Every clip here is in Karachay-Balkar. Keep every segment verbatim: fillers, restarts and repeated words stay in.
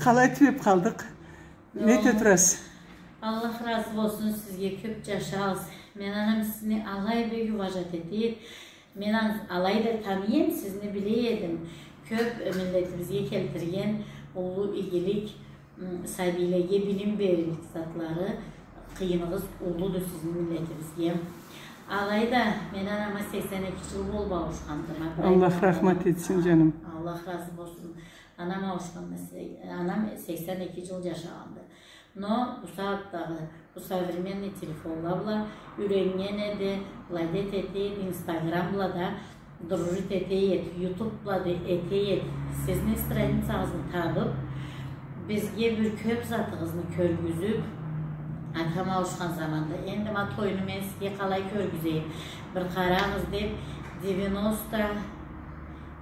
Къалай тюбеб къалдыкъ? Не эте турасыз? Аллах разы болсун сизге, кёб джашагъыз. Мен анам сизни алай бек уважать эте эдим. Мен ан-, алай да таный эдим, сизни биле эдим. Кёб, э, миллетибизге келтирген уллу игилик, м, сабийлеге билим беририк затлары, къыйыныгъыз уллуду сизни миллетибизге. Алай да мен анама сексен эки джыл болуб ауушханды. Аллах рахмат этсин, джаным. Аллах разы болсун. Анам ауушханды, се-, анам сексен эки джыл джашагъанды. Но бусагъатдагъы бу современный телефонла бла юреннген эди, былай да эте эди, Инстаграм бла да дружить эте эди, Ютуб бла да эте эди. Сизни страницагъызны табыб, бизге бир кёб затыгъызны кёргюзюб, атам ауушхан заманда, энди ма тойну мен сизге къалай кёргюзейим, бир къарагъыз деб, девяносто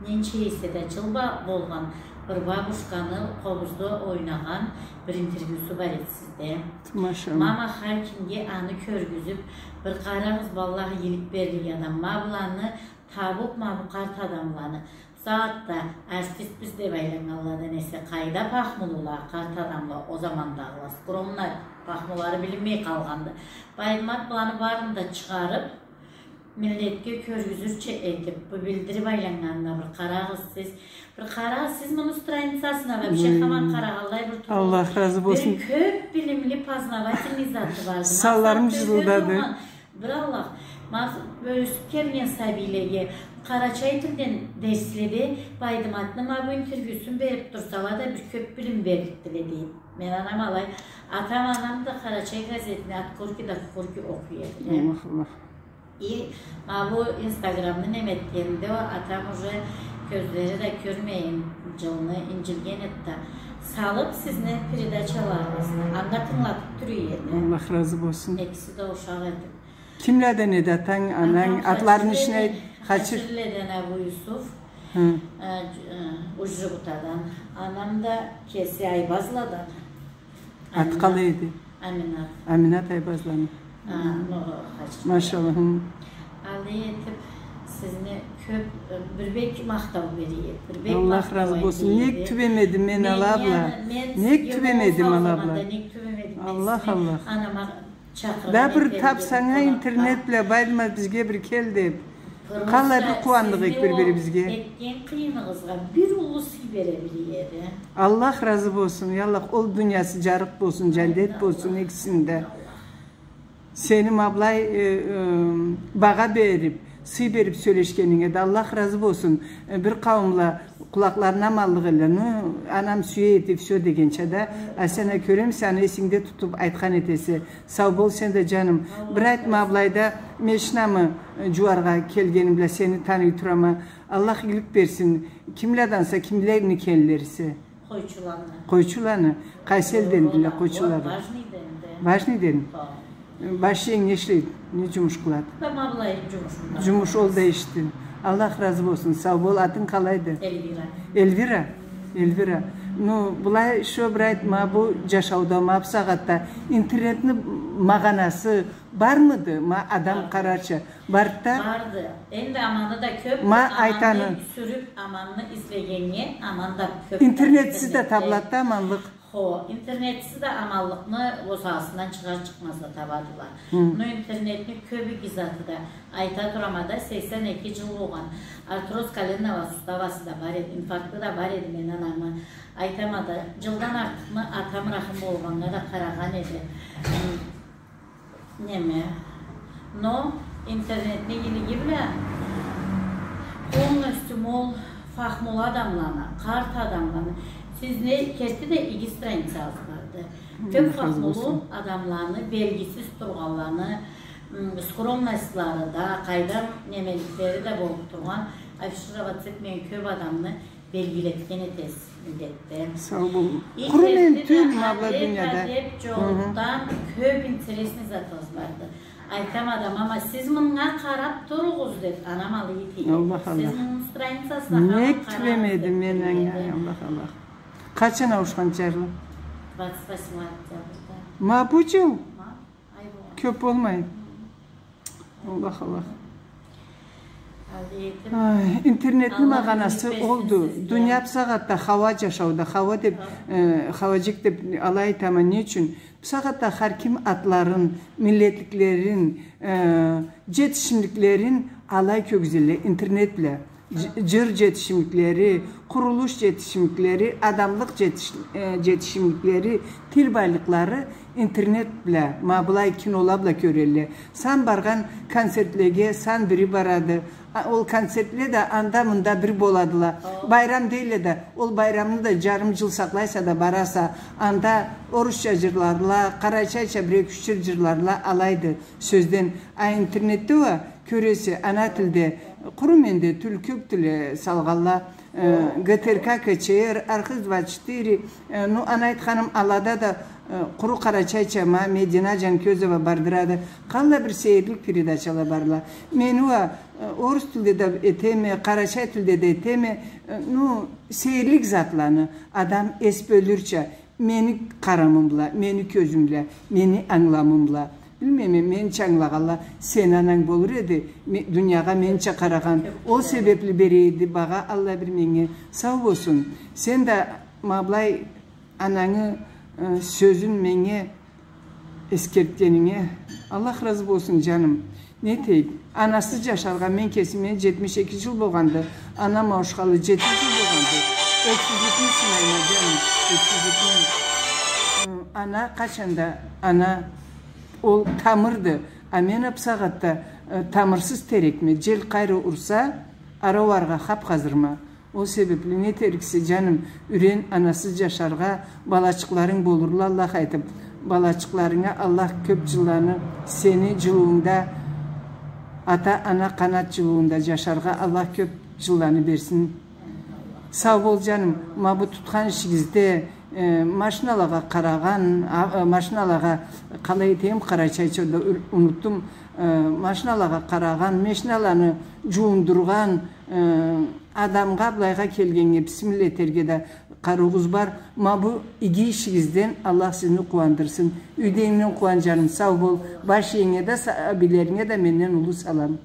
ненча эсе да джыл ба-, болгъан бир бабушканы къобузда ойнагъан бир интервьюсу бар эди сизде. Машалла. Ма ма хар кимге аны кёргюзюб, бир къарагъыз, баллахи, игилик берлик адам. Ма быланы табыб, ма бу къарт адамланы. Бусагъатда артистбиз деб айланнганладан эсе къайда пахмулула, къарт адамла, о замандагъыла, скромно, пахмулары билинмей къалгъанды. Байдымат быланы барын да чыгъарыб, миллетге кёргюзюрча этиб, бу билдириб айланнганына бир къарагъыз сиз. Бир къарагъыз сиз муну страницасына, вообще хаман къарагъанлай бир тюл. Аллах разы болсун. Бир кёб билимли, познавательный заты барды. Санларым джылылдады. Бир Аллах. Ма бу ёсюб келген сабийлеге къарачай тилден дерследе Байдыматны ма бу интервьюсун бериб турсала да, бир кёб билим берликдиле дейим. Мен анам алай, атам, анам да Къарачай газетни от корки до корки окъуй эдиле. Аллах, Аллах. И ма бу Инстаграмны неме этгенде, атам уже кёзлери да кёрмейин, джылны инджилген эди да. Салыб сизни передачаларыгъызны, анда тынгылатыб тура эди. Аллах разы болсун. Экиси да ушакъ эди. Кимледен эди атанг, ананг, атларыны ичине Хачир. Хачирледен Абу Юсуф, хы, э, дж-, э, Уджугутадан. Анам да кеси Айбазладан. Аты къалай эди? Аминат. Аминат Айбазланы. А, ну, Хачир. Машалла, хы. Алай этиб, сизни кёб, э, бир бек махтау бере эди, бир бек махтау айта эди. Аллах разы болсун. Нек тюбемедим мен ала бла? Нек тюбемедим ала бла? Аллах, Аллах. Анама чакъыргъан этерикди. Да бир табсанг а интернет бла, Байдымат, бизге бир кел деб. Къалай бир къууанныкъ эдик бир-бирибизге. Этген къыйыныгъызгъа бир уллу сый бере биле эди. Аллах разы болсун, я Аллах, ол дуниясы джарыкъ болсун, джандет болсун экисини да. Сени ма былай, э, э, багъа бериб, сый бериб сёлешгенинге да Аллах разы болсун. Э, бир къауумла къулакъларына аманлыкъ элле, ну, анам сюе эди, всё дегенча да, а сен а кёремисе, аны эсингде тутуб айтхан этесе. Сау бол сен да, джаным. Бир айт ма былайда, мен шынамы, э, джууаргъа келгеним бла сени таный турама. Аллах игилик берсин. Кимледенсе, кимлени экенлерисе? Къойчуланы. Къойчуланы. Къайсы элдендиле къойчула? Важныйденди. Важныйден? Хо. Баш иенг не ишлейди? Не джумуш къылады? Да ма былай джумуш. Джумуш, ол да ишди. Аллах разы болсун. Сау бол. Атынг къалайды? Эльвира. Эльвира? Эльвира. Ну, былай шо бир айт, ма бу джашауда, ма бусагъатда интернетни магъанасы бармыды? Ма адам къарарча. Барды да? Барды. Энди аманы да кёб, ма айтаны, аманны сюрюб, аманны излегеннге аман да кёб. Интернетсиз да табылады да аманлыкъ. Хо, интернетсиз да аманлыкъны босагъасындан чыгъар-чыкъмаз да табадыла. Хы. Но интернетни кёб иги заты да, айта турама да, сексен эки джыл болгъан. Артроз коленного суставасы да бар эди, инфаркты да бар эди мен анамы. Айтама да, джылдан артыкъны атам рахым болгъаннга да къарагъан эди. Хы. Неме, но интернетни игилиги бла полностью ма ол фахмулу адамланы, къарт адамланы, сизни керти да иги страницагъыз барды. Кёб фахмулу адамланы, белгисиз тургъанланы, м, скромностьлары да, къайдам, немеликлери да болуб тургъан, афишироваться этмеген кёб адамны белгилетген этесиз миллетде. Сау бол. Къуру мен тюйюлме бла дунияда. Адет, адет джолдан кёб интересный затыгъыз барды. Айтама да, ма сиз мынга къараб туругъуз деб, анам алай эте эди. Аллах, Аллах. Сиз муну страницасына къараб туругъуз деб. Нек тюбемедим мен анга, Аллах, Аллах. Къачан ауушхан, джарлы? Двадцать восьмого октябрда. Ма бу джыл? Ма. Кёб болмай. Аллах, Аллах. Ай, интернетни магъанасы олду. Дуния бусагъатда хауа джашауда, хауа деб, э, хауаджик деб алай айтама. Не ючюн? Бусагъатда хар ким атларын, миллетликлерин, э, джетишимликлерин алай кёргюзелле интернет бла. Дж-, джыр джетишимликлери, къурулуш джетишимликлери, адамлыкъ джетиш-, э, джетишимликлери, тил байлыкълары интернет бла, ма былай кинола бла кёрелле. Сен баргъан концертлеге, сен бири барады. А, ол концертле да анда-мында бир боладыла. Байрам дейле да, ол байрамны да джарым джыл сакълайса да бараса, анда орусча джырладыла, къарачайча бир-эки-юч джыр джырладыла, алайды. Сёзден, а интернетде уа кёресе, ана тилде, къуру менде тюл, кёб тилде салгъанла, э, Г Т Р К, К Ч Р, Архыз двадцать четыре, э, ну, ана айтханым, алада да, э, къуру къарачайча, ма Медина Джанкёзова бардырады. Къаллай бир сейирлик передачала барла. Мени уа, э, орус тилде да этеме, къарачай тилде да этеме, э, ну, сейирлик затланы адам эс бёлюрча, мени къарамым бла, мени кёзюм бла, мени ангыламым бла. Билмейме, менича ангылагъанла, сени ананг болур эди, ме-, дуниягъа менича къарагъан. Ол себебли бере эди багъа аллай бир меннге. Сау болсун. Сен да ма былай анангы, э, сёзюн меннге эсгертгенинге Аллах разы болсун, джаным. Не этейик? Анасыз джашаргъа мен кесиме джетмиш эки джыл болгъанды. Анам ауушхалы джети джыл болгъанды. Ёксюзлюкню сынайма, джаным, ёксюзлюкню. Ы, ана къачан да ана, ол тамырды. А мен а бусагъатда, ы, тамырсыз терекме. Джел къайры урса, ары ауаргъа хап-хазырма. Ол себебли не этериксе, джаным, юрен анасыз джашаргъа, балачыкъларынг болурла, Аллах айтыб, балачыкъларынга Аллах кёб джылланы сени джылыунгда, ата-ана къанат джылыунгда джашаргъа Аллах кёб джылланы берсин. Сау бол, джаным, ма бу тутхан ишигизде, э, машиналагъа къарагъан, а, э, машиналагъа, къалай этейим, къарачайча да ю-, унутдум, э, машиналагъа къарагъан, машиналаны джуундургъан, э, адамгъа, былайгъа келгеннге бисмилла этерге да къарыуугъуз бар. Ма бу иги ишигизден Аллах сизни къууандырсын. Юйдегингден къууан, джаным, сау бол. Баш иенге да, са-, абийлеринге да менден уллу салам.